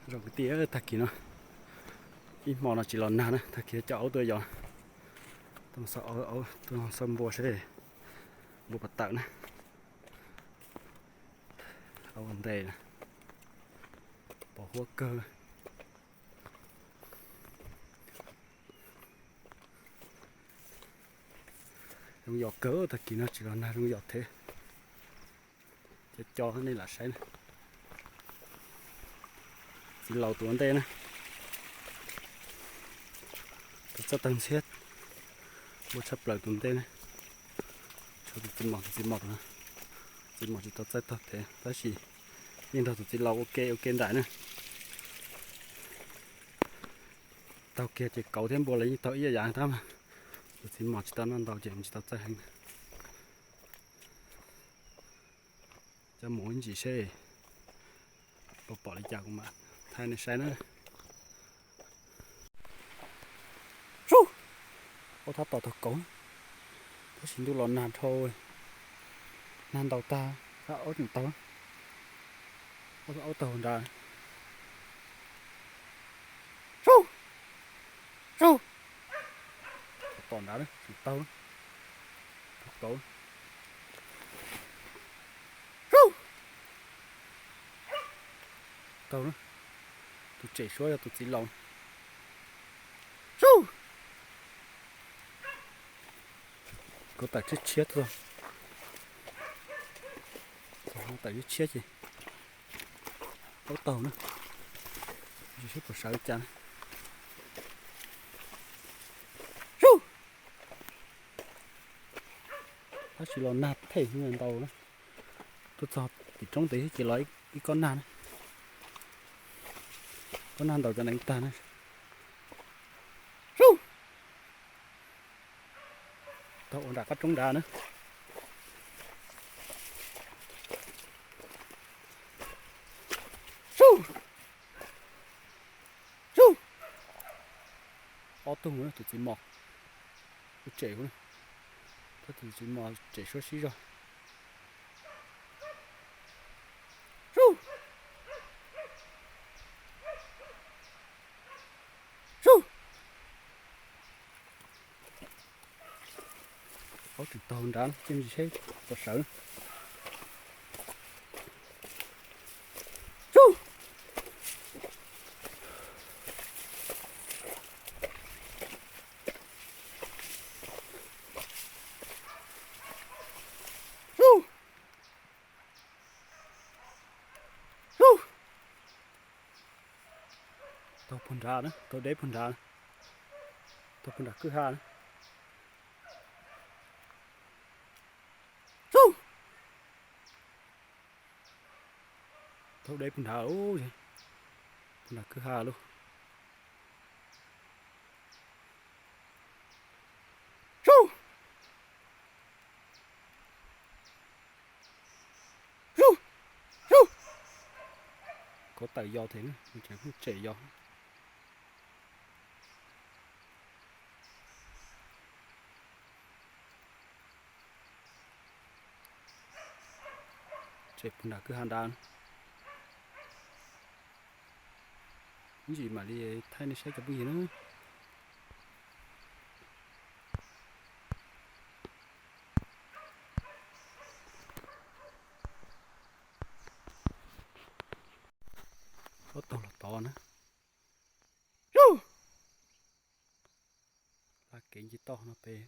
Zoo kwv tij, tag kis no ib hmo no tsis los nag na, tag kis coj aub tuaj yos, tuaj xauj npua seb, npua puas tawm na. Aub ua ntej, pos huab kawg. Zoo yos kawg, tag kis no tsis los nag zoo yos thiab. Cov co nej lam saib na. Txiv laus tus ua ntej na, tus txawj tawg ntxhiab, npua tshaj plaws tus ntej na. Tshuav tus txiv mos, tus txiv mos, txiv mos tsis tau txawj tog thiab tab sis yeej nrog tus txiv laus ua ke ua ke nraim na. Taug kiag ces kauv thiab npua los yeej taug ib yam tab mas tus txiv mos tsis tau noj ntau ces tsis tau txawj heev. Coj mus ib ntsis seb puas pom li cas kuv mam thaij nej saib na. Aub tab tom taug kauv, tab sis ntuj los nag dhau, nag ntaus tag, aub tseem taug, aub taug nrad. Tom nrad tseem taug, taug kauv. Taug, tus tsem suab yog tus txiv laus. Kauv tawm tshiab tshiab tuaj, tawm tshiab tshiab ces aub taug na, ntsis seb puas sawv li cas na. Tab sis los nag them ntau na, tuaj txog tim roob ntawd ces los ib kob nag na, kob nag ntaus cov neev tag na. Taug ua nram qab roob nrad na. Ob tug, tus txiv mos, tus tsem, tus txiv mos tsem suab sib zog. Aub tseem taug nrad, cia ntsis seb puas sawv. Taug puag nrad na, taug deb puag nrad, taug puag nram kwj ha na. Taug deb puag nrad, puag nram kwj ha lauj. Kauv tawm yos thiab, tseem tsem yos. Tsem puag nram kwj ha nrad. Ib ntsis mam li thaij nej saib cov phooj ywg na. Ob tog los tod na. Laj kev nce toj no pem.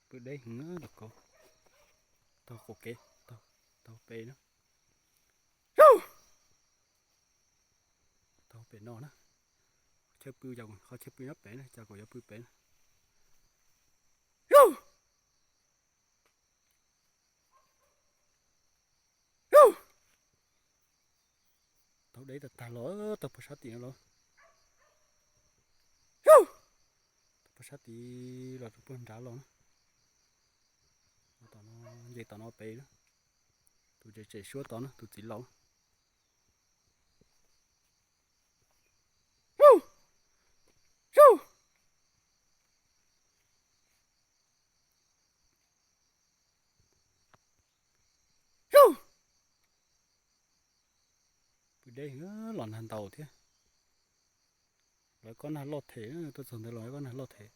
Pw deb heev na, los kauv taug qaum kev, taug pem na. Taug pem no na. Qhov chaw pw, qhov chaw pw nyob pem na, cas kom yuav pw pem na. Taug deb tag tag los, taug puag sab tim no los. Taug puag sab tid los rau puag nrad los na. Tom no, nce tom no pem na. Tus tsem tsem suab tod na, tus txiv laus. Deb, los nag ntau thiab. Lawv kob nag loj them, tuaj txog ntawd los lawv kob nag loj them.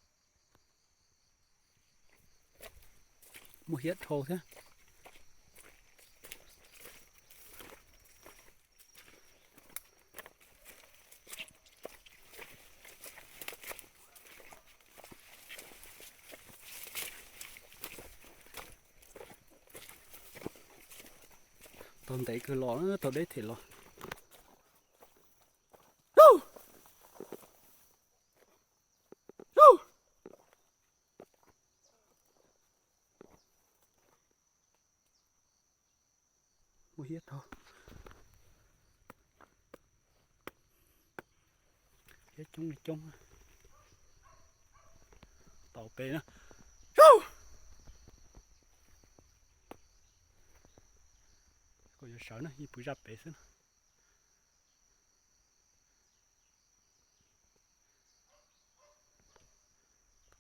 Muaj hiab dhau thiab. Taug ntev kawg los, taug deb them los. Muaj hiab dhau. Hiab coob li coob. Tau peb na. Kom yuav sawv na, yeej pw zaj pem xwb na.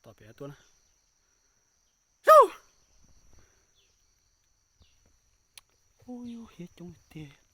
Tom pem tuaj na. Ub, hiab coob tiag.